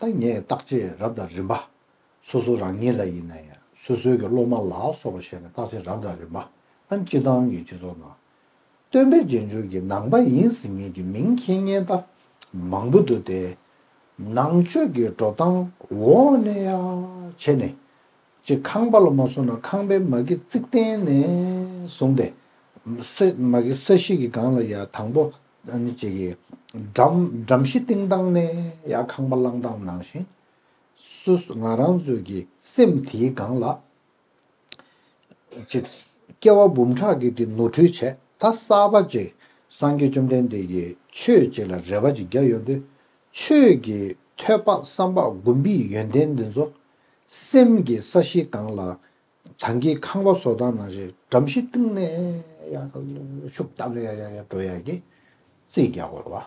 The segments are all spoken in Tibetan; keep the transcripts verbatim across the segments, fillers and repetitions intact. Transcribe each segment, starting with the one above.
ད་ངས་བརྟག་དཔྱད་རབ་དང་རིམ་པ། སོ་སོ་རང་ཉིད་ལ་ཡིན་ན་ཡང་སོ་སོའི་གི་སློབ་མ་ལ་སོགས་པ་བྱས་ནས་བརྟག་དཔྱད་རབ་དང་རིམ་པ། ཨ་ནི་སྤྱི་བཏང་གི་སྤྱི་ཚོགས་ནང་། སྟོན་པའི་རྗེས་འཇུག་གི་ནང་པ་ཡིན་ཟེར་མཁན་གྱི་མིང་འཁྱེར་མཁན་ད་མང་པོ་འདུག་སྟེ། ནང་ཆོས་ཀྱི་འགྲོ་སྟངས་འོག་ནས་ཡང་བྱས་ནས། ཅིག་ཁང་པ་ལ་མ་སོང་ན་ཁང་པའི་མ་གི་རྩིག་སྟེང་ནས་བཟུང་སྟེ། ས་མ་གི་ས་གཞི་གི་སྒང་ལ་ཡ་དང་པོ་ཨ་ནི་ཅིག་གི་འགྲམ་འགྲམ་གཞི་བཏིང་སྟངས་ནས་ཡ་ཁང་པ་བསླང་སྟངས་ནང་བཞིན། སོ་སོ་ང་རང་ཚོའི་གི་སེམས་དེའི་སྒང་ལ། ཅིག་སྐྱེ་བ་འབུམ་ཕྲག་གི་དེ་ནོར་འཁྲུལ་བྱས་ད་གསར་པ་ཅིག་སངས་རྒྱས་བཅོམ་ལྡན་འདས་ཀྱིས་ཆོས་ཅིག་ལ་རེ་བ་ཅིག་བརྒྱབ་ཡོང་དུས། ཆོས་ཀྱི་ཐོས་པ་བསམ་པ་སྒོམ་པའི་ཡོན་ཏན་འདི་ཚོ་སེམས་ཀྱི་ས་གཞིའི་སྒང་ལ་ད་གིན་ཁང་པ་བཟོ་སྟངས་ནང་བཞིན་འགྲམ་གཞི་བཏིང་ནས་ཡར་ཤུགས་བཏབ་ནས་ཡར་ཡར་ཡར་འགྲོ་ཡག་གི་རྩིས་རྒྱག་དགོས་རེད་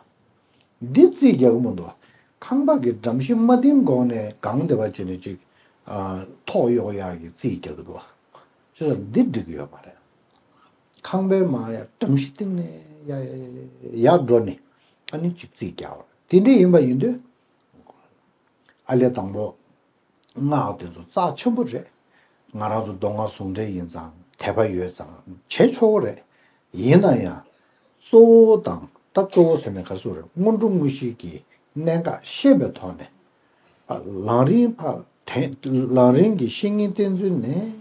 བ། འདི་རྩིས་རྒྱག་གི་མི་འདུག་ཁང་པ་གི་འགྲམ་གཞི་མ་བཏིང་གོང་ནས་གང་བདེ་བ་བྱས་ནས་ཅིག་ཨ་ཐོག་གཡོག་ཡག་གི་རྩིས་རྒྱག་གི་འདུག་ཅེས་འདི་འགྲིག་གི་ཡོད་མ་རེད། ཁང་པའི་མ་ཡ་འགྲམ་གཞི་བཏིང་ནས་ཡ་ཡ་ཡ་ཡར་འགྲོ་ནས་ཨ་ནི་ཅིག་རྩིས་རྒྱག་པ་རེད། དེ་འདྲ་ཡིན་པ་ཡིན་དུས། ཨ་ལས་དང་པོ། སྔགས་དེ་ཚོ་རྩ་ཆེན་པོ་རེད། ང་རང་ཚོ་མདོ་སྔགས་ཟུང་འབྲེལ་ཡིན་ཙང་དད་པ་ཡོད་ཙང་བྱེད་ཆོག་གི་རེད། ཡིན་ན་ཡང་། གཙོ་བོ་དང་ད་གཙོ་བོ་ཟེར་ནས་ག་རེ་ཟེར་དགོས་རེད། སྔོན་འགྲོ་དངོས་གཞིའི་གི་གནད་འགག་ཤེས་པའི་ཐོག་ནས། ཨ་ལམ་རིམ་ཕར་དེ་ལམ་རིམ་གྱི་བཤེས་གཉེན་བསྟེན་ཚུལ་ནས།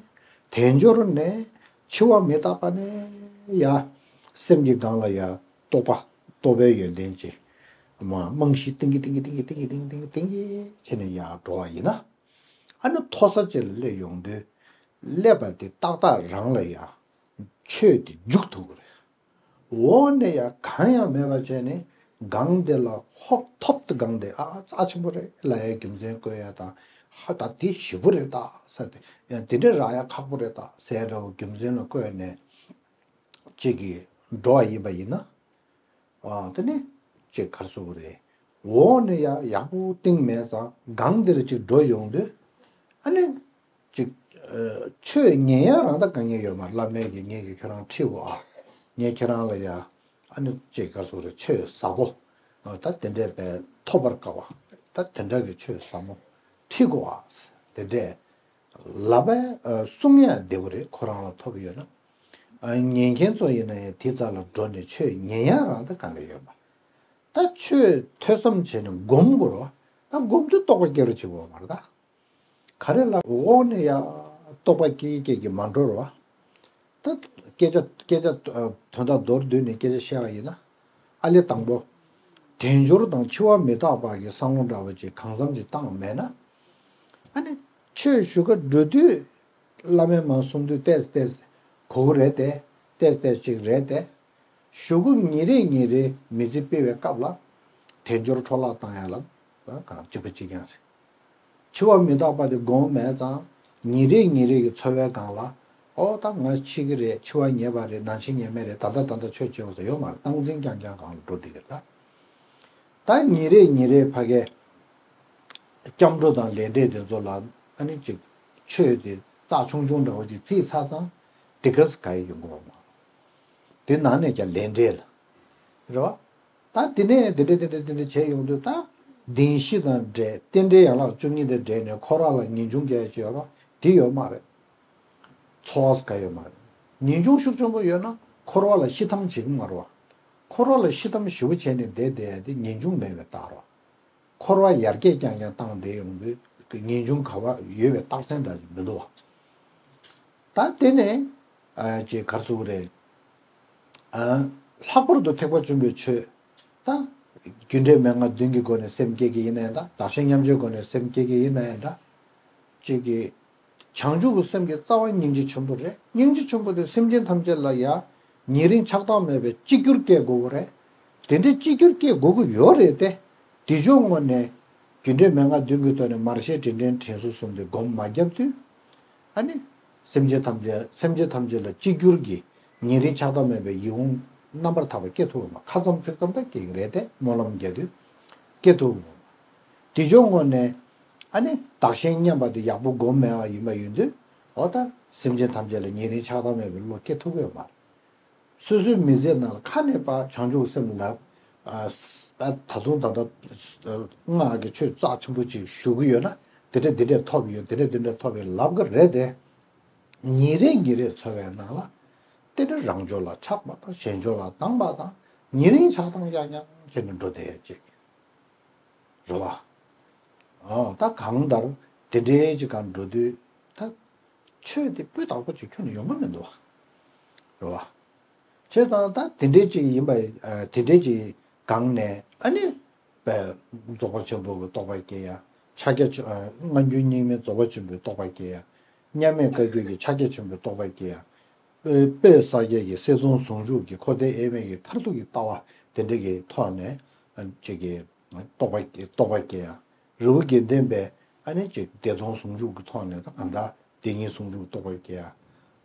དལ་འབྱོར་ནས། འཆི་བ་མི་རྟག་པ་ནས་ཡ། སེམས་ཀྱི་སྒང་ལ་ཡ་རྟོགས་པ། རྟོགས་པའི་ཡོན་ཏན་ཅན། མ་རྨང་གཞི་བཏིང་གི་བཏིང་གི་བྱས་ནས་ཡར་འགྲོ་བ་ཡིན་ན། ཨ་ནི་མཐོ་ས་ཅིག་ལ་སླེབས་ཡོང་དུས། སླེབས་པ་དེ་ཏག་ཏག་རང་ལ་ཡ། ཆོས་དེ་འཇུག་ཐུབ་ཀྱི་རེད། འོག་ནས་ཡ་གང་ཡང་མེད་པ་བྱས་ནས་སྒང་དེ་ལ་ཧོབ་ཐོབ་ཏུ་སྒང་དེ་ཨ་རྩ་ཆེན་པོ་རེད་ལབ་ཡ་རྒྱུ་མཚན་བཀོད་ཡ་དང་། ཧ་ད་དེ་ཞེ་པོ་རེད་ད་ཟེར་ཏེ་ཡང་དེ་འདྲ་རག་ཡ་ཁག་པོ་རེད་ད་ཟེར་ཡ་འདྲ་བོ་རྒྱུ་མཚན་ལ་བཀོད་ནས་ཅིག་གིས་འགྲོ་བ་ཡིན་པ་ཡིན་ན། ཨ་དེ་ནི་ཅིག་ག་རེ་ཟེར་དགོས་རེད། འོག་ནས་ཡ་ཡག་པོ་བཏིང་མེད་ཙང་སྒང་དེ་ལ་ཅིག་འགྲོ་ཡོང་དུས། ཨ་ནི། ཅིག་ཨ་ཆོས་ཉན་ཡ་རང་ད་དཀའ་ངལ་ཡོད་མ་རེད། བླ་མས་ཀྱིས་ངས་ཀྱིས་ཁྱོད་རང་ཁྲིད་དགོས་ཨ། ངས་ཁྱེད་རང་ལ་ཡ། ཨ་ནི་ཅིག་ག་རེ་ཟེར་དགོས་རེད། ཆོས་ཟབ་པོ། ཨ་ད་དེ་འདྲས་པའི་ཐོབ་པར་དཀའ་བ། ད་དེ་འདྲ་གི་ཆོས་ཟབ་མོ་ཁྲིད་དགོས་ཨ། དེ་འདྲས་ལབ་པས་ཨ་གསུང་ཡ་བདེ་པོ་རེད། ཁོ་རང་ལ་ཐོབ་ཡོད་ན། ཨ་ཉན་མཁན་ཚོ་ཡིན་ན་ཡང་དེ་རྩ་ལ་འགྲོ་ནས་ཆོས་ཉན་ཡ་རང་ད་དཀའ་ངལ་ཡོད་མ་རེད། ད་ཆོས་ཐོས་བསམ་བྱས་ནས་སྒོམ་དགོས་རེད་བ། ད་སྒོམ་དུས་རྟོགས་པ་སྐྱེ་རུ་བྱེད་དགོས་མ་རེད་ད། ག་རེ་ལ་འོག་ནས་ཡ་རྟོགས་པ་སྐྱེ་སྐྱེ་གི་མ་འགྲོ་རོ། ད་སྐད་ཆ་སྐད་ཆ་ཨ་དོན་དག་མདོར་བསྡུས་ནས་སྐད་ཆ་བཤད་པ་ཡིན་ན། ཨ་ལས་དང་པོ། དལ་འབྱོར་དང་འཆི་བ་མི་རྟག་པ་གི་བསམ་བློ་འདྲ་བ་ཅིག་གང་འཚམ་ཅིག་བཏང་མེད་ན། ཨ་ནི་ཆོས་ཞུ་ག་འགྲོ་དུས་བླ་མས་མར་གསུང་དུས་ཏོག་ཙམ་ཏོག་ཙམ་གོ་གི་རེད་དེ། ཏོག་ཙམ་ཅིག་རེད་དེ། གཞུག་གུ་ཉིན་རེ་ཉིན་རེ་མི་ཚེ་སྤེལ་བའི་སྐབས་ལ། དལ་འབྱོར་འཕྲོ་བརླག་བཏང་ཡ་ལ་གང་གཅིག་པ་གཅིག་རྐྱང་རེད། འཆི་བ་མི་རྟག་པ་དེ་སྒོམ་མེད་ཙང་། ཉིན་རེ་ཉིན་རེ་གི་འཚོ་བའི་སྒང་ལ། ཨོ་ད་ང་འཆི་གི་རེད། འཆི་བ་ངེས་པ་རེད། ནང་ཆེན་ངེས་མེད་རེད། ད་ལྟ་ད་ལྟ་ཆོས་བྱེད་དགོས་ཟེར་ཡོད་མ་རེད། སྟངས་འཛིན་རྐྱང་རྐྱང་སྒང་ལ་འགྲོ་བསྡད་ཀྱི་རེད་ད། ད་ཉིན་རེ་ཉིན་རེ་ཕ་གི་སྐྱབས་འགྲོ་དང་ལས་འབྲས་དེ་ཚོ་ལ་ཨ་ནི་ཅིག་ཆོས་དེ་རྩ་ཆུང་ཆུང་འདྲ་བོ་ཅིག་བརྩིས་ཚར་ཙང་། དེ་ག་ས་ག་ཡི་ཡོང་གི་ཡོད་མ་རེད། དེ་ནང་ནས་ཀྱང་ལས་འབྲས་ལ། རེད་བ། ད་དེ་ནས་དེ་འདྲ་དེ་འདྲ་དེ་འདྲ་བྱས་ཡོང་དུས་ད། བདེན་བཞི་དང་འབྲེལ། རྟེན་འབྲེལ་ཡན་ལག་བཅུ་གཉིས་དང་འབྲེལ་ནས་འཁོར་བ་ལ་ངེས་འབྱུང་སྐྱེ་ཡ་ཅིག་ཡོད་རེད་བ། དེ་ཡོད་མ་རེད། ཚོར་བ་ས་ག་ཡོད་མ་རེད། ངེས་འབྱུང་ཤུགས་ཆེན་པོ་ཡོད་ན་འཁོར་བ་ལ་ཤི་འཐམ་བྱེད་ཀྱི་མ་རེད་བ། འཁོར་བ་ལ་ཤི་འཐམ་ཞེ་པོ་བྱས་ནས་བསྡད་བསྡད་ཡ་དེ་ངེས་འབྱུང་མེད་པའི་རྟགས་རེད་བ། འཁོར་བ་ཡར་རྒྱས་རྐྱང་རྐྱང་བཏང་བསྡད་ཡོང་དུས་ངེས་འབྱུང་ག་བ་ཡོད་པའི་རྟགས་མཚན་འདྲ་ཞིག་མི་འདུག་བ། ད་དེ་ནས་ཨ་ཅེ་ག་རེ་ཟེར་དགོས་རེད། ཨ་ལྷག་པར་དུ་ཐེག་པ་ཆེན་པོའི་ཆོས། ད་རྒྱུ་འབྲས་མན་ངག་བདུན་གྱི་སྒོ་ནས་སེམས་བསྐྱེད་ཀྱི་ཡིན་ན་ཡང་འདྲ། བདག་གཞན་མཉམ་བརྗེའི་སྒོ་ནས་སེམས་བསྐྱེད་ཀྱི་ཡིན་ན་ཡང་འདྲ། ཅིག་གིས། བྱང་ཆུབ་ཀྱི་སེམས་ཀྱི་རྩ་བ་སྙིང་རྗེ་ཆེན་པོ་རེད། སྙིང་རྗེ་ཆེན་པོ་དེ་སེམས་ཅན་ཐམས་ཅད་ལ་ཡ། ཉེ་རིང་ཆགས་སྡང་མེད་པའི་གཅིག་གྱུར་སྐྱེ་དགོས་ཀྱི་རེད། དེ་འདྲའི་གཅིག་གྱུར་སྐྱེ་དགོས་ཀྱི་ཡོད་རེད་དེ། དེ་ཕྱོགས་ངོས་ནས། རྒྱུ་འབྲས་མན་ངག་བདུན་གྱི་ཐོག་ནས་མར་ཤེས་དྲིན་དྲན་དྲིན་གཟོ་གསུམ་དེ་སྒོམ་མ་བརྒྱབ་དུས། ཨ་ནི། སེམས་ཅན་ཐམས་ཅད་སེམས་ཅན་ཐམས་ཅད་ལ་གཅིག་གྱུར་གྱི་ཉེ་རིང་ཆགས་སྡང་མེད་པའི་ཡིད་འོང་རྣམ་པར་དག་པ་སྐྱེ་ཐུབ་པ་མ། ཁ་ཙམ་ཚིག་ཙམ་ད་སྐྱེ་གི་རེད་དེ་སྨོན་ལམ་རྒྱག་དུས། སྐྱེ་ཐུབ་པ་མ། དེ་ཕྱོགས་ངོས་ནས། ཨ་ནི་བདག་གཞན་མཉམ་པ་དེ་ཡག་པོ་སྒོམ་མེད་པ་ཡིན་པ་ཡིན་དུས། འོ་ད་སེམས་ཅན་ཐམས་ཅད་ལ་ཉེ་རིང་ཆགས་སྡང་མེད་པའི་བློ་སྐྱེ་ཐུབ་ཀྱི་ཡོད་མ་རེད། སོ་སོའི་མི་ཚེ་ནང་ལ་ཁ་ནས་ཕར་བྱང་ཆུབ་སེམས་ལ། ཨ། ད་ད་དུང་ད་ལྟ་སྔགས་ཀྱི་ཆོས་རྩ་ཆེན་པོ་ཅིག་ཞུ་གི་ཡོད་ན་དེ་འདྲ་དེ་འདྲ་ཐོབ་ཡོད། དེ་འདྲ་དེ་འདྲ་ཐོབ་ཡོད་ལབ་གི་རེད་དེ། ཉིན་རེ་ཉིན་རེ་འཚོ་བའི་ནང་ལ་དེ་འདྲ་རང་ཕྱོགས་ལ་ཆགས་པ་དང་གཞན་ཕྱོགས་ལ་སྡང་བ་དང་ཉིན་རེ་ཆགས་སྡང་ཡང་ཡང་བྱས་ནས་འགྲོ་བསྡད་ཅིག་རེད་བ། ཨོ་ད་གང་ལྟར་དེ་འདྲའི་ཅིག་གང་འགྲོ་དུས་ད་ཆོས་དེ་སྤུས་དག་པོ་ཅིག་ཁྱོན་ནས་ཡོང་གི་མི་འདུག་བ། རེད་བ། བྱས་ཙང་ད་དེ་འདྲའི་ཅིག་ཡིན་པ། ཨ་དེ་འདྲའི་ཅིག་གང་ནས་ཨ་ནི་པའི་རྫོགས་པ་ཆེན་པོ་གི་རྟོགས་པ་སྐྱེ་ཡ། ཕྱག་རྒྱ་ཆེ་ཨ་སྔ་འགྱུར་རྙིང་མའི་རྫོགས་པ་ཆེན་པོའི་རྟོགས་པ་སྐྱེ་ཡ། མཉམ་མེད་བཀའ་བརྒྱུད་ཀྱི་ཕྱག་རྒྱ་ཆེན་པོའི་རྟོགས་པ་སྐྱེ་ཡ། དཔེ་དཔེ་ས་སྐྱ་གི་གསེར་སྡོང་ཟུང་འཇུག་གི་འཁོར་འདས་དབྱེར་མེད་ཀྱི་མཐར་ཐུག་གི་ལྟ་བ་དེ་འདྲ་གི་ཐོག་ནས་ཨ་ཅིག་གི་རྟོགས་པ་རྟོགས་པ་སྐྱེ་ཡ། རི་བོ་དགེ་ལྡན་པའི་ཨ་ནི་ཅིག་བདེ་སྟོང་ཟུང་འཇུག་གི་ཐོག་ནས་ད་གང་ལྟར་བདེན་གཉིས་ཟུང་འཇུག་རྟོགས་པ་སྐྱེ་ཡ།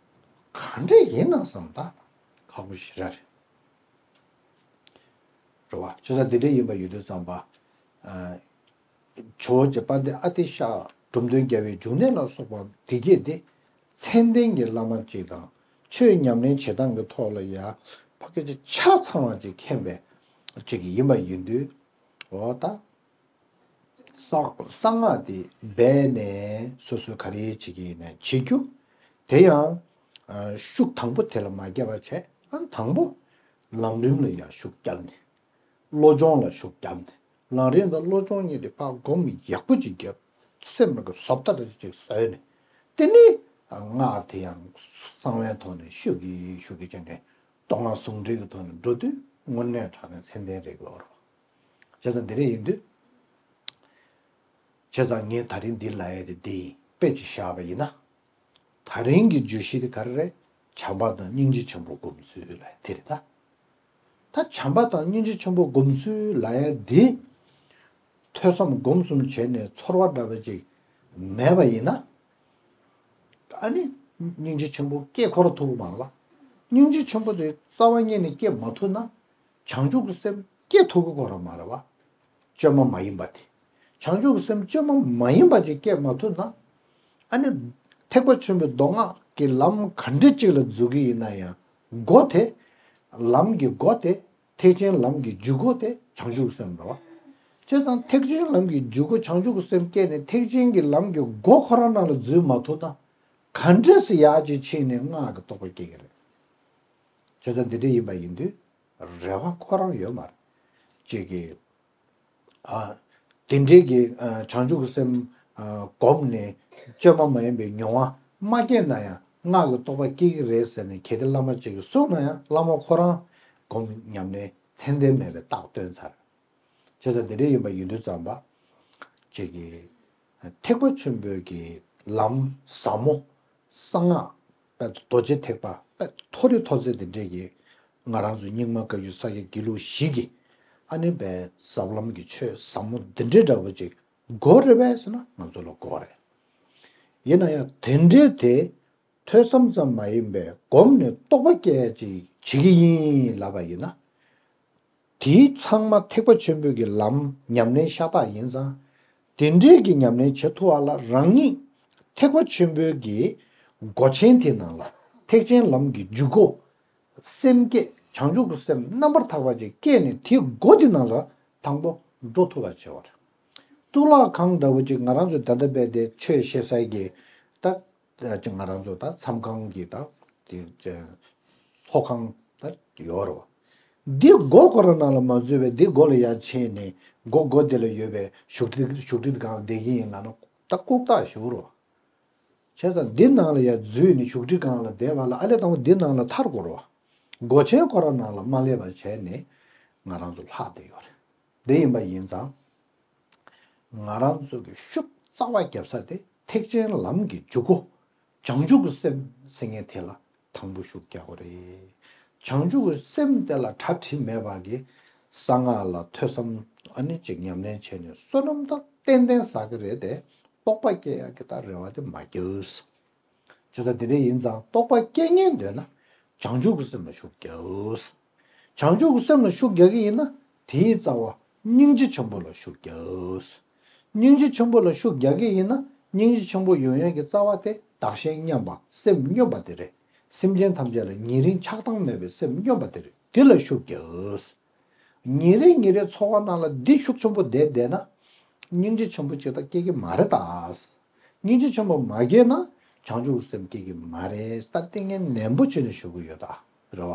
ག་འདྲ་ཡིན་ན་བསམ་ད་ཁག་པོ་ཞེ་དྲག་རེད། རེད་བ། བྱས་ཙང་འདི་འདྲ་ཡིན་པ་ཡོད་དུས་ཙམ་པ། ཨ། ཇོ་བོ་རྗེ་དཔལ་ལྡན་ཨ་ཏི་ཤ་འབྲོམ་སྟོན་རྒྱལ་བའི་འབྱུང་གནས་ལ་སོགས་པ་འདི་གྱད་དེ། མཚན་ལྡན་གྱི་བླ་མ་གཅིག་དང་ཆོས་ཉམས་ལེན་བྱེད་སྟངས་ཀྱི་ཐོག་ལ་ཡ་ཕ་གི་ཅིག་ཆ་ཚང་བ་ཅིག་མཁྱེན་པའི་ཅིག་ཡིན་པ་ཡིན་དུས། འོ་ད། གསང་གསང་སྔགས་དེ་སྦས་ནས་སོ་སོས་ག་རེ་བྱེད་ཀྱི་ཡིན་ན་བྱེད་རྒྱུ། དེ་ཡང་། ཨ། ཤུགས་དང་པོ་དེ་ལ་མ་བརྒྱབ་པ་བྱས། ཨ། དང་པོ། ལམ་རིམ་ལ་ཡང་ཤུགས་བརྒྱབ་ནས། བློ་སྦྱོང་ལ་ཤུགས་བརྒྱབ་ནས། ལམ་རིམ་དང་བློ་སྦྱོང་གཉིས་དེ་ཕར་སྒོམ་ཡག་པོ་ཅིག་བརྒྱབ། སེམས་ལ་གི་བཟོ་ལྟ་རེ་ཅིག་བཟོས་ནས། དེ་ནས། ཨ། སྔགས་དེ་ཡང་གསང་བའི་ཐོག་ནས་ཤུགས་ཀྱིས་ཤུགས་ཀྱིས་བྱས་ནས། མདོ་སྔགས་ཟུང་འབྲེལ་གྱི་ཐོག་ནས་འགྲོ་དུས་དངོས་གནས་དྲང་གནས་མཚན་ལྡན་རེད་དགོས་རེད། བྱས་ཙང་འདི་རེད་ཡིན་དུས། བྱས་ཙང་ངས་ད་རིང་འདི་ལབ་ཡ་དེ་འདི་ཡིན། དཔེ་ཅིག་བཞག་པ་ཡིན་ན། ད་རིང་གི་བརྗོད་གཞི་དེ་ག་རེ་རེད། བྱམས་པ་དང་སྙིང་རྗེ་ཆེན་པོ་སྒོམ་ཚུལ་ལབ་ཡ་དེ་རེད་ད། ད་བྱམས་པ་དང་སྙིང་རྗེ་ཆེན་པོ་སྒོམ་ཚུལ་ལབ་ཡ་འདི། ཐོས་བསམ་སྒོམ་གསུམ་བྱས་ནས་ཚོར་བ་འདྲ་བ་ཅིག་མེད་པ་ཡིན་ན། ཨ་ནི། སྙིང་རྗེ་ཆེན་པོ་སྐྱེ་ཁོ་རང་ཐུབ་ཀྱི་མ་རེད་བ། སྙིང་རྗེ་ཆེན་པོ་དེ་རྩ་བ་ཉིད་ནས་སྐྱེ་མ་ཐུབ་ན། བྱང་ཆུབ་ཀྱི་སེམས་སྐྱེ་ཐུབ་ཀྱི་ཁོ་རང་མ་རེད་བ། བཅོས་མ་མ་ཡིན་པ་དེ། བྱང་ཆུབ་ཀྱི་སེམས་བཅོས་མ་མ་ཡིན་པ་ཅིག་སྐྱེ་མ་ཐུབ་ན། ཨ་ནི། ཐེག་པ་ཆེན་པོའི་མདོ་སྔགས་ཀྱི་ལམ་ག་འདྲ་ཅིག་ལ་འཛུལ་གྱི་ཡིན་ན་ཡང་། སྒོ་དེ། ལམ་གྱི་སྒོ་དེ། ཐེག་ཆེན་ལམ་གྱི་འཇུག་སྒོ་དེ་བྱང་ཆུབ་སེམས་རེད་བ། བྱས་ཙང་ཐེག་ཆེན་ལམ་གྱི་འཇུག་སྒོ་བྱང་ཆུབ་སེམས་སྐྱེས་ནས་ཐེག་ཆེན་གྱི་ལམ་གྱི་སྒོ་ཁོ་རང་ནང་ལ་འཛུལ་མ་ཐུབ་ན། ག་འདྲས་སེ་ཡར་ཅིག་ཕྱིན་ནས་སྔགས་ཀྱི་རྟོགས་པ་སྐྱེ་གི་རེད། བྱས་ཙང་འདི་འདྲ་ཡིན་པ་ཡིན་དུས་རེ་བ་ཁོ་རང་ཡོད་མ་རེད། ཅིག་གིས། ཨ། དེ་འདྲའི་གི། ཨ། བྱང་ཆུབ་ཀྱི་སེམས། ཨ། བསྒོམས་ནས་བཅོས་མ་མ་ཡིན་པའི་མྱོང་བ་མ་སྐྱེས་ན་ཡང་སྔགས་ཀྱི་རྟོགས་པ་སྐྱེ་གི་རེད་ཟེར་ནས་གལ་ཏེ་བླ་མ་ཅིག་གིས་གསུངས་ན་ཡང་བླ་མ་ཁོ་རང་སྒོམ་ཉམས་ལེན་ཚད་ལྡན་མེད་པའི་རྟགས་སྟོན་ཚར། བྱས་ཙང་དེ་འདྲ་ཡིན་པ་ཡིན་དུས་ཙམ་པ། ཅིག་གིས། ཐེག་པ་ཆེན་པོའི་གི་ལམ་ཟབ་མོ། གསང་སྔགས། དཔལ་རྡོ་རྗེ་ཐེག་པ། དཔལ་མཐོ་རིས་མཐོ་ཚད་འདི་འདྲས་ཀྱི། ང་རང་ཚོ་རྙིང་མ་བཀའ་བརྒྱུད་ས་སྐྱ་དགེ་ལུགས་བཞི་གི། ཨ་ནི་པའི་ཟབ་ལམ་གྱི་ཆོས་ཟབ་མོ་འདི་འདྲའི་འདྲ་བོ་ཅིག་དགོས་རེད་པས་ཟེར་ན་ང་ཚོ་ལ་དགོས་རེད། ཡིན་ན་ཡང་དེ་འདྲའི་དེ། ཐོས་བསམ་ཙམ་མ་ཡིན་པའི་སྒོམ་ནས་རྟོགས་པ་སྐྱེ་ཡ་ཅིག་བྱེད་ཀྱི་ཡིན་ལབ་པ་ཡིན་ན། དེའི་ཚང་མ་ཐེག་པ་ཆེན་པོའི་གི་ལམ་ཉམས་ལེན་ཤ་སྟག་ཡིན་ཙང་། དེ་འདྲའི་གི་ཉམས་ལེན་བྱེད་ཐུབ་པ་ལ་རང་ཉིད་ཐེག་པ་ཆེན་པོའི་གི་སྒོ་ཆེན་དེ་ནང་ལ་ཐེག་ཆེན་ལམ་གྱི་འཇུག་སྒོ། སེམས་བསྐྱེད་བྱང་ཆུབ་ཀྱི་སེམས་རྣམ་པར་དག་པ་ཅིག་སྐྱེས་ནས་དེའི་སྒོ་དེ་ནང་ལ་དང་པོ་འགྲོ་ཐུབ་པ་བྱེད་པ་རེད། གཙུག་ལག་ཁང་ལྟ་བུ་ཅིག་ང་རང་ཚོས་ད་ལྟ་བས་དེ་ཆོས་བཤད་ས་གི་ད། ཅིག་ང་རང་ཚོ་ད་མཚམས་ཁང་གི་ད་དེ་ཚོགས་ཁང་ད་ཡོད་རེད་བ། འདི་སྒོ་ཁོ་རང་ནང་ལ་མ་འཛུལ་བས་འདི་སྒོ་ལ་ཡར་ཕྱིན་ནས་སྒོ་སྒོ་དེ་ལ་ཡོད་པའི་བཞུགས་ཁྲི། བཞུགས་ཁྲི་སྒང་ལ་བསྡད་ཀྱི་ཡིན་ལབ་ན་ད་ལྐུགས་རྟགས་ཞིག་རེད་བ། བྱས་ཙང་འདི་ནང་ལ་ཡར་འཛུལ་ནས་བཞུགས་ཁྲི་སྒང་ལ་བསྡད་པ་ལ་ཨ་ལས་དང་པོ་འདི་ནང་ལ་ཐར་དགོས་རེད་བ། སྒོ་ཆེན་ཁོ་རང་ནང་ལ་མ་སླེབས་པ་བྱས་ནས་ང་རང་ཚོ་ལྷག་བསྡད་ཡོད་རེད། དེ་ཡིན་པ་ཡིན་ཙང་། ང་རང་ཚོ་གི་ཤུགས་རྩ་བ་རྒྱབ་ས་དེ་ཐེག་ཆེན་ལམ་གྱི་འཇུག་སྒོ། བྱང་ཆུབ་ཀྱི་སེམས་ཟེར་མཁན་དེ་ལ་དང་པོ་ཤུགས་རྒྱག་དགོས་རེད། བྱང་ཆུབ་ཀྱི་སེམས་དེ་ལ་གྲ་སྒྲིག་མེད་པ་གི་གསང་སྔགས་ལ་ཐོས་བསམ་ཨ་ནི་ཅིག་ཉམས་ལེན་བྱས་ནས་བསོད་ནམས་དང་ཏན་ཏན་བསགས་ཀྱི་རེད་དེ། རྟོགས་པ་སྐྱེ་ཡག་གི་ད་རེ་བ་དེ་མ་རྒྱབ། བྱས་ཙང་དེ་འདྲ་ཡིན་ཙང་རྟོགས་པ་སྐྱེ་ཉེན་འདོད་ན་བྱང་ཆུབ་ཀྱི་སེམས་ལ་ཤུགས་རྒྱག། བྱང་ཆུབ་ཀྱི་སེམས་ལ་ཤུགས་རྒྱག་གི་ཡིན་ན་དེའི་རྩ་བ་སྙིང་རྗེ་ཆེན་པོ་ལ་ཤུགས་རྒྱག། སྙིང་རྗེ་ཆེན་པོ་ལ་ཤུགས་རྒྱག་གི་ཡིན་ན་སྙིང་རྗེ་ཆེན་པོ་ཡོང་ཡག་གི་རྩ་བ་དེ་བདག་གཞན་མཉམ་པ་སེམས་སྙོམས་པ་དེ་རེད། སེམས་ཅན་ཐམས་ཅད་ལ་ཉེ་རིང་ཆགས་སྡང་མེད་པའི་སེམས་སྙོམས་པ་དེ་རེད། དེ་ལ་ཤུགས་རྒྱག། ཉིན་རེ་ཉིན་རེ་འཚོ་བ་ནང་ལ་འདི་ཤུགས་ཆེན་པོ་བསྡད་བསྡད་ན། སྙིང་རྗེ་ཆེན་པོ་ཅིག་ད་སྐྱེ་གི་མ་རེད་ད། སྙིང་རྗེ་ཆེན་པོ་མ་སྐྱེས་ན་བྱང་ཆུབ་སེམས་སྐྱེ་གི་མ་རེད། ད་ལྟས་ངན་ནན་པོ་བྱས་ནས་ཞུ་གི་ཡོད་ད། རེད་བ།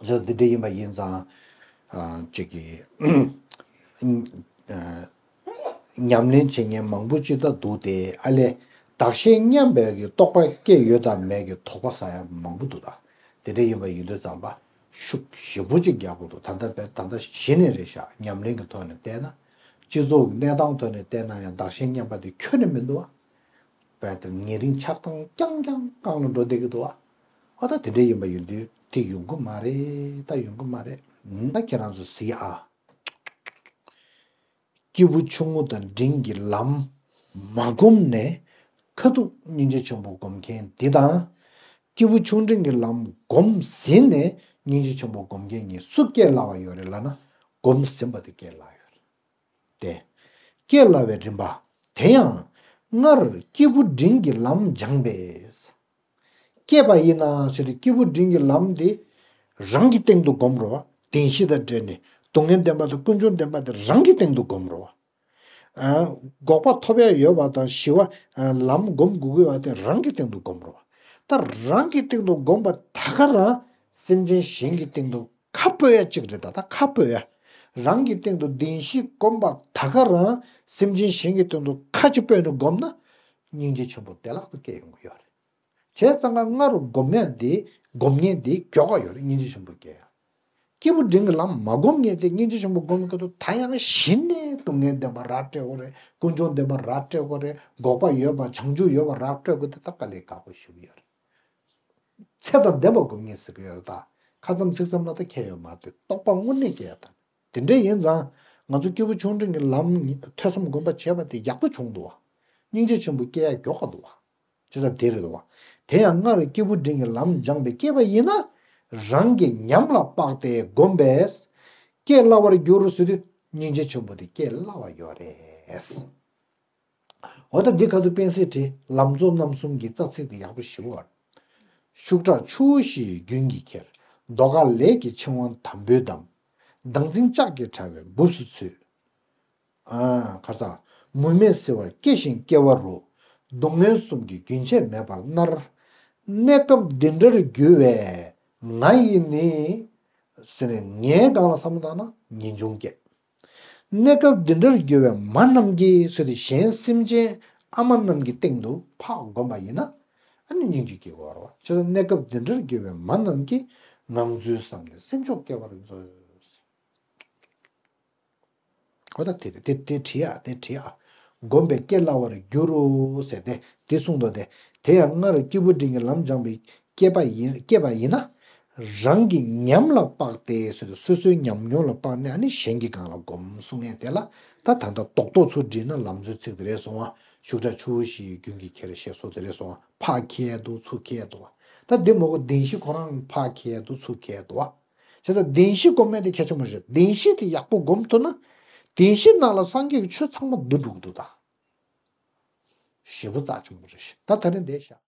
ཟེར་འདི་འདྲ་ཡིན་པ་ཡིན་ཙང་། ཨ། ཅིག་གི་ཨ། ཉམས་ལེན་བྱེད་མཁན་མང་པོ་ཅིག་ད་འདུག་སྟེ། ཨ་ལས། བདག་གཞན་མཉམ་པའི་གི་རྟོགས་པ་སྐྱེ་ཡོད་དང་མེད་ཀྱི་དོགས་པ་ཟ་ཡ་མང་པོ་འདུག་ད། དེ་འདྲ་ཡིན་པ་ཡིན་དུས་ཙམ་པ་ཤུགས་ཞེ་པོ་ཅིག་རྒྱག་དགོས་འདུག། ད་ལྟ་བས་ད་ལྟ་གཞི་ནས་རེད་ཤག། ཉམས་ལེན་གྱི་ཐོག་ནས་བལྟས་ན། སྤྱི་ཚོགས་ཀྱི་གནས་སྟངས་ཐོག་ནས་བལྟས་ན་ཡང་བདག་གཞན་མཉམ་པ་དེ་ཁྱོན་ནས་མི་འདུག་བ། བས་དེ་ཉེ་རིང་ཆགས་སྡང་རྐྱང་རྐྱང་གང་ལ་འགྲོ་བསྡད་ཀྱི་འདུག་བ། ཨོ་ད་དེ་འདྲ་ཡིན་པ་ཡིན་དུས་དེ་ཡོང་གི་མ་རེད། ད་ཡོང་གི་མ་རེད། ད་ཁྱེད་རང་ཚོ་གཟིགས་ཨ། སྐྱེས་བུ་ཆུང་ངུ་དང་འབྲིང་གི་ལམ་མ་བསྒོམས་ནས་ཁ་ཐུག་སྙིང་རྗེ་ཆེན་པོ་སྒོམ་མཁན་འདི་དང་། སྐྱེས་བུ་ཆུང་འབྲིང་གི་ལམ་བསྒོམས་ཟིན་ནས་སྙིང་རྗེ་ཆེན་པོ་སྒོམ་མཁན་གཉིས་སུ་སྐྱེ་སླ་བ་ཡོད་རེད་ལབ་ན། སྒོམས་ཟིན་པ་དེ་སྐྱེ་སླ་ཡོད་རེད། ཏེ། སྐྱེ་སླ་བའི་རིམ་པ། དེ་ཡང་སྔར་སྐྱེས་བུ་འབྲིང་གི་ལམ་སྦྱངས་པས། སྐྱེས་པ་ཡིན་ན་ཟེར་ཏེ་སྐྱེས་བུ་འབྲིང་གི་ལམ་དེ་རང་གི་སྟེང་དུ་སྒོམ་རོགས། བདེན་བཞི་དང་འབྲེལ་ནས་སྡུག་བསྔལ་བདེན་པ་དང་ཀུན་འབྱུང་བདེན་པ་དེ་རང་གི་སྟེང་དུ་སྒོམ་རོགས། ཨ། འགོག་པ་ཐོབ་ཡ་ཡོད་པ་དང་ཞི་བ། ཨ། ལམ་སྒོམ་དགོས་ཀྱི་ཡོད་པ་དེ་རང་གི་སྟེང་དུ་སྒོམ་རོགས། ད་རང་གི་སྟེང་དུ་སྒོམ་པ་ད་ག་རང་སེམས་ཅན་གཞན་གྱི་སྟེང་དུ་ཁ་སྤོ་ཡ་གཅིག་རེད་ད། ད་ཁ་སྤོ་ཡ། རང་གི་སྟེང་དུ་བདེན་བཞི་སྒོམ་པ་ད་ག་རང་སེམས་ཅན་གཞན་གྱི་སྟེང་དུ་ཁ་གཅིག་སྤོས་ནས་སྒོམ་ན། སྙིང་རྗེ་ཆེན་པོ་བདེ་བླག་ཏུ་སྐྱེ་ཡོང་གི་ཡོད་རེད། བྱས་ཙང་ཀ་སྔ་རུ་སྒོམ་ཡ་འདི་སྒོམ་མཁན་འདི་མགྱོགས་ཀ་ཡོད་རེད། སྙིང་རྗེ་ཆེན་པོ་སྐྱེ་ཡ། སྐྱེས་བུ་འབྲིང་གི་ལམ་མ་སྒོམ་མཁན་དེ་སྙིང་རྗེ་ཆེན་པོ་སྒོམ་མཁན་དུ་ད་ཡང་གཞི་ནས་སྡུག་བསྔལ་བདེན་པ་ར་སྤྲོད་དགོས་རེད། ཀུན་འབྱུང་བདེན་པ་ར་སྤྲོད་དགོས་རེད། འགོག་པ་ཡོད་པ་བྱང་ཆུབ་ཡོད་པ་ར་སྤྲོད་དགོས་དེ་ད་དཀའ་ལས་ཁག་པོ་ཞིག་ཡོད་རེད། ཚེ་དང་ལྡན་པ་སྒོམ་མཁན་ཟེར་གི་ཡོད་རེད་ད། ཁ་ཙམ་ཚིག་ཙམ་ལ་ད་ཁྱད་ཡོད་མ་རེད། རྟོགས་པ་དངོས་གནས་སྐྱེ་ཡ་དང་། དེ་འདྲ་ཡིན་ཙང་ང་ཚོ་སྐྱེས་བུ་ཆུང་འབྲིང་གི་ལམ་ཐོས་བསམ་སྒོམ་པ་བྱས་པ་དེ་ཡག་པོ་བྱུང་འདུག་བ། སྙིང་རྗེ་ཆེན་པོ་སྐྱེ་ཡ་མགྱོགས་ག་འདུག་བ། ཅི་ལྟར་དེ་རེད་འདུག་བ། དེ་ཡང་སྔར་སྐྱེས་བུ་འབྲིང་གི་ལམ་སྦྱངས་པས་སྐྱེས་པ་ཡིན་ན། རང་གི་ཉམས་ལ་དཔག་སྟེ་བསྒོམས་པས་སྐྱེ་སླ་བར་འགྱུར་ཟེར་དུས་སྙིང་རྗེ་ཆེན་པོ་དེ་སྐྱེ་སླ་བ་ཡོད་རེད། འོ་ད་འདི་ཁ་ཐུག་པེན་སི་བྲིས། ལམ་གཙོ་རྣམ་གསུམ་གྱི་རྩ་ཚིག་དེ་ཡག་པོ་ཞིག་བར། ཤུགས་དྲག་ཆུ་བོ་བཞི་ཡི་རྒྱུན་གྱིས་ཁྱེར། མདོ་ཁ་ལས་ཀྱི་འཆིང་བ་དམ་པོས་བསྡམས། བདག་འཛིན་ལྕགས་ཀྱི་དྲ་བས་འབུབས་སུ་ཚུད། ཨ། ཁ་ས། མུ་མེད་སེལ་བར་སྐྱེ་ཞིང་སྐྱེ་བ་རུ། སྡུག་བསྔལ་གསུམ་གྱི་རྒྱུན་ཆད་མེད་པར་མནར། གནས་སྐབས་འདི་འདྲར་གྱུར་པའི་ང་ཡིས་ནི། ཟེར་ནས་ངའི་སྒང་ལ་བསམ་བློ་བཏང་ན་ངེས་འབྱུང་སྐྱེ། གནས་སྐབས་འདི་འདྲར་གྱུར་པའི་མ་རྣམས་ཀྱིས་ཟེར་ཏེ་གཞན་སེམས་ཅན་ཨ་མ་རྣམས་ཀྱི་སྟེང་དུ་ཕར་བསྒོམས་པ་ཡིན་ན། ཨ་ནི་སྙིང་རྗེ་སྐྱེ་དགོས་རེད་བ། བྱས་ཙང་གནས་སྐབས་འདི་འདྲར་གྱུར་པའི་མ་རྣམས་ཀྱིས་ངང་ཚུལ་བསམ་ནས་སེམས་མཆོག་སྐྱེ་བར་མཛོད། ཨོ་ད་དེ་རེད། དེ་དེ་བྲིས་ཨ། དེ་བྲིས་ཨ། བསྒོམས་པས་སྐྱེ་སླ་བར་འགྱུར་རོ་ཟེར་ཏེ་དེ་གསུངས་འདུག་སྟེ། དེ་ཡང་སྔར་སྐྱེས་བུ་འབྲིང་གི་ལམ་སྦྱངས་པས་སྐྱེས་པ་ཡིན། སྐྱེས་པ་ཡིན་ན། རང་གི་ཉམས་ལ་དཔག་སྟེ་ཟེར་ཏེ་སོ་སོའི་ཉམས་མྱོང་ལ་དཔག་ནས་ཨ་ནི་གཞན་གྱི་སྒང་ལ་སྒོམ་གསུང་ངེས་དེ་ལ། ད་ད་ལྟ་རྡོག་རྡོག་ཚུར་བྲིས་ན་ལམ་གཙོའི་ཚིག་དེ་རེད་སོང་བ། ཤུགས་དྲག་ཆུ་བོ་བཞི་ཡི་རྒྱུན་གྱིས་ཁྱེར་ཞེས་སོགས་དེ་རེད་སོང་བ། ཕར་འཁྱེར་འདུག་ཚུར་འཁྱེར་འདུག་བ། ད་འདི་མོ་གོ་བདེན་བཞི་ཁོ་རང་ཕར་འཁྱེར་འདུག་ཚུར་འཁྱེར་འདུག་བ། བྱས་ཙང་བདེན་བཞི་སྒོམ་མེད་དེ་གལ་ཆེན་པོ་རེད། བདེན་བཞི་དེ་ཡག་པོ་སྒོམ་ཐུབ་ན། བདེན་བཞི་ནང་ལ་སངས་རྒྱས་ཀྱི་ཆོས་ཚང་མ་འདུ་འགྲོ་གི་འདུག་ད། ཞེ་པོ་རྩ་ཆེན་པོ་རེད་ཤག། ད་ད་རིང་འདིར་བཞག།